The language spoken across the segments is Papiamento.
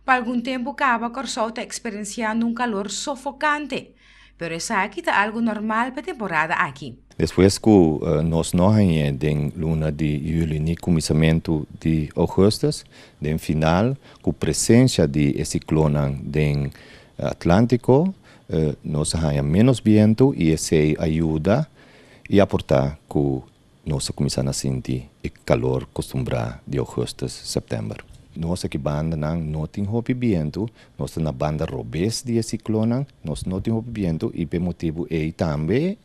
Pa algun tempu kaba Kòrsou ta eksperensiando un kalor sofokante, pero esaki ta algu normal pa e temporada aki. Despues ku nos no hañ'é den luna di yüli ni kuminsamentu di ougùstus, den final ku presensia di e siklonnan den Atlántiko, nos a haña ménos bientu i esei a yuda i aportá ku nos a kuminsá na sinti e kalor kostumbrá di ougùstus, sèptèmber. Nos aki bandanan no tin hopi bientu, nos ta na banda robes di e siklonnan, nos no tin hopi bientu i p'e motibu ei tambe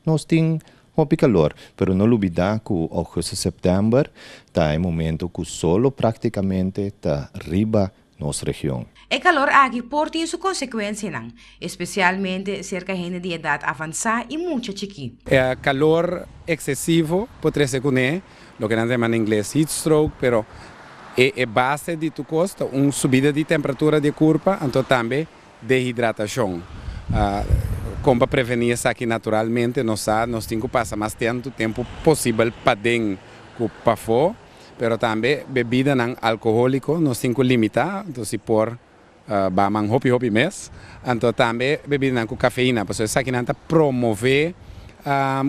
nos tin hopi kalor. Pero no lubidá ku ougùstus, sèptèmber ta e momentu ku solo práktikamente ta riba nos region. E kalor aki por tin su konsekuensianan, espesialmente serka hende di edat avansá i mucha chikí. E kalor eksesivo por trese kuné loke nan ta yama na ingles heat stroke, pero e e base di tur kos ta un subida di temperatura di e kurpa, anto tambe dehidratashon. Kon pa prevení esaki naturalmente nos sa nos tin ku pasa mas tantu tempu posibel paden ku pafó. Pero tambe bebidanan alkohóliko nos tin ku limitá, anto si por ba man hopi hopi mes. Anto tambe bebidanan ku kafeina, pasobra esakinan ta promové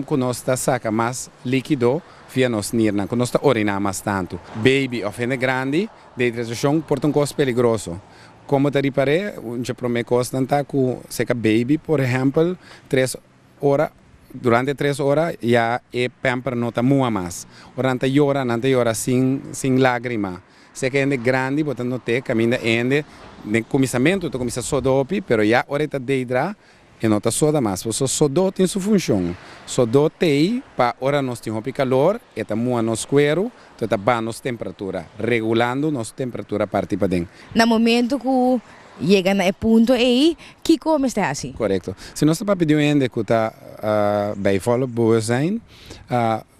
ku nos ta saka mas líkido via nos nirnan, ku nos ta oriná mas tantu. Baby òf hende grandi, dehidrashon por ta un kos peligroso. Komo ta ripar'é? Un dje promé kosnan ta ku seka baby, por ehèmpel, tres Ora, durante tres ora ya e pamper no ta mua mas. Ora nan ta yora, nan ta yora sin sin lagrima. Seka hende grandi bo ta not'é kaminda e hende den kuminsamentu ta kuminsá soda hopi, pero ya ora e ta deidra e no ta soda mas. Pasobra sodó tin su funshon. Sodó t'ei pa ora nos tin hopi kalor e ta mua nos kueru, enton e ta baha nos temperatura, regulando nos temperatura parti paden. Na momento ku Yega na e punto ei, kiko mester hasi? Korekto. Si nos ta papia di un hende ku ta bij volle bewustzijn,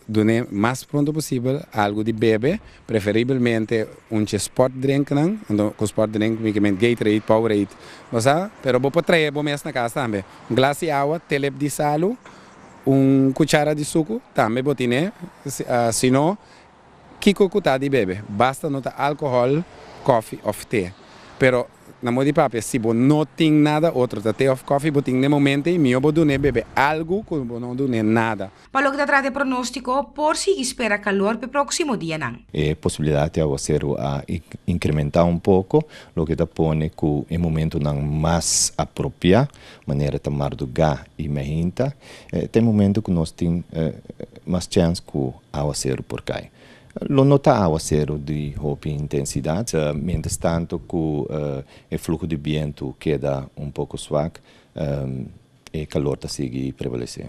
dun'é mas pronto posibel algu di bebe, preferibelmente un dje sportdrinknan, anto ku sportdrink mi ke men Gatorade, Powerade, bo sa, pero bo por trae bo mes na kas tambe. Un glas di awa, telep di salu, un kuchara di suku tambe bo tine, si no Kiko ku ta di bebe? Basta no ta alkohòl, kòfi òf te. Pero, na modo di papia, si bo no tin nada otro, ta te òf kòfi bo tin n'e momento ei, mihó bo dun'é bebe algu ku bo no dun'é nada. Pa loke ta trata e pronóstiko, por sigui spera kalor p'e próksimo dianan. E posibilidat di awaseru a inkrementá un poko, loke ta pone ku e momentunan mas apropiá, manera ta mardugá i meinta, ta e momento ku nos tin mas chèns ku Awaseru por kai. Lo no ta awaseru di hopi intensidat. Mientras tanto ku e fluho di bientu keda un poko swak, e kalor ta sigui prevalesé.